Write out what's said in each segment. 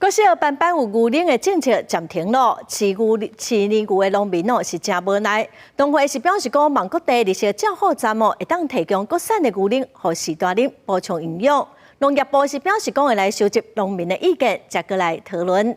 國小班班有牛奶的政策暫停咯，飼牛飼奶牛的農民哦是誠無奈。農會是表示講，望各地綠色照護站哦，會當提供國產的牛奶，予序大囡補充營養。農業部是表示講會來收集農民的意見，再閣來討論。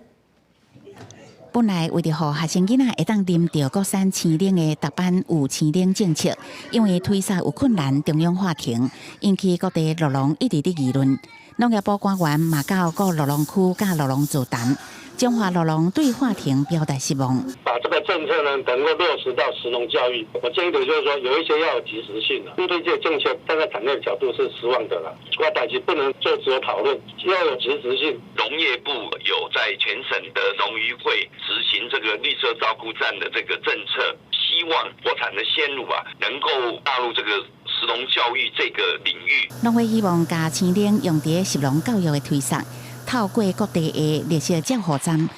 本來為著予學生囡仔會當啉著國產鮮奶的逐班有鮮奶政策，因為推捒有困難，中央喊停，引起各地酪農一直佇議論。農業部官員嘛到各酪農區佮酪農座談，彰化酪農對喊停表達失望。把這個政策呢，能夠落實到食農教育，我建議的就是說，有一些要有及時性的。對這個政策，站在產業的角度是失望的了。我但是不能做只有討論，要有實質性。農業部有在全省的農漁會執行這個綠色照顧站的這個政策，希望國產的鮮乳啊，能夠納入這個食農教育這個領域。農會希望共鮮奶用佇食農教育的推捒，透過各地的綠色照護站，予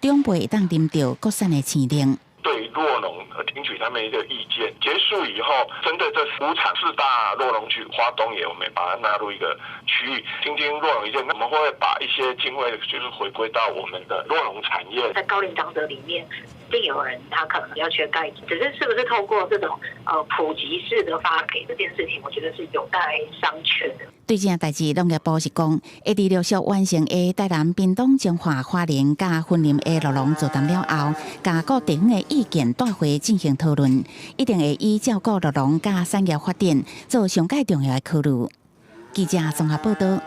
長輩會當啉著國產的鮮奶。對酪農聽取他們一個意見，結束以後，針對這五產四大酪農區，花東也我們把它納入一個區域，聽聽酪農意見。我們會把一些經費就是回歸到我們的酪農產業。在高齡長者裡面，一定有人他可能比較缺鈣，只是是不是透過這種普及式的發給這件事情，我覺得是有待商榷的。對這件代誌，農業部是講，會佇陸續完成的台南、屏東、彰化、花蓮佮雲林的酪農座談了後，共各地方的意見帶回進行討論，一定會以照顧酪農佮產業發展做上蓋重要的考慮。記者綜合報道。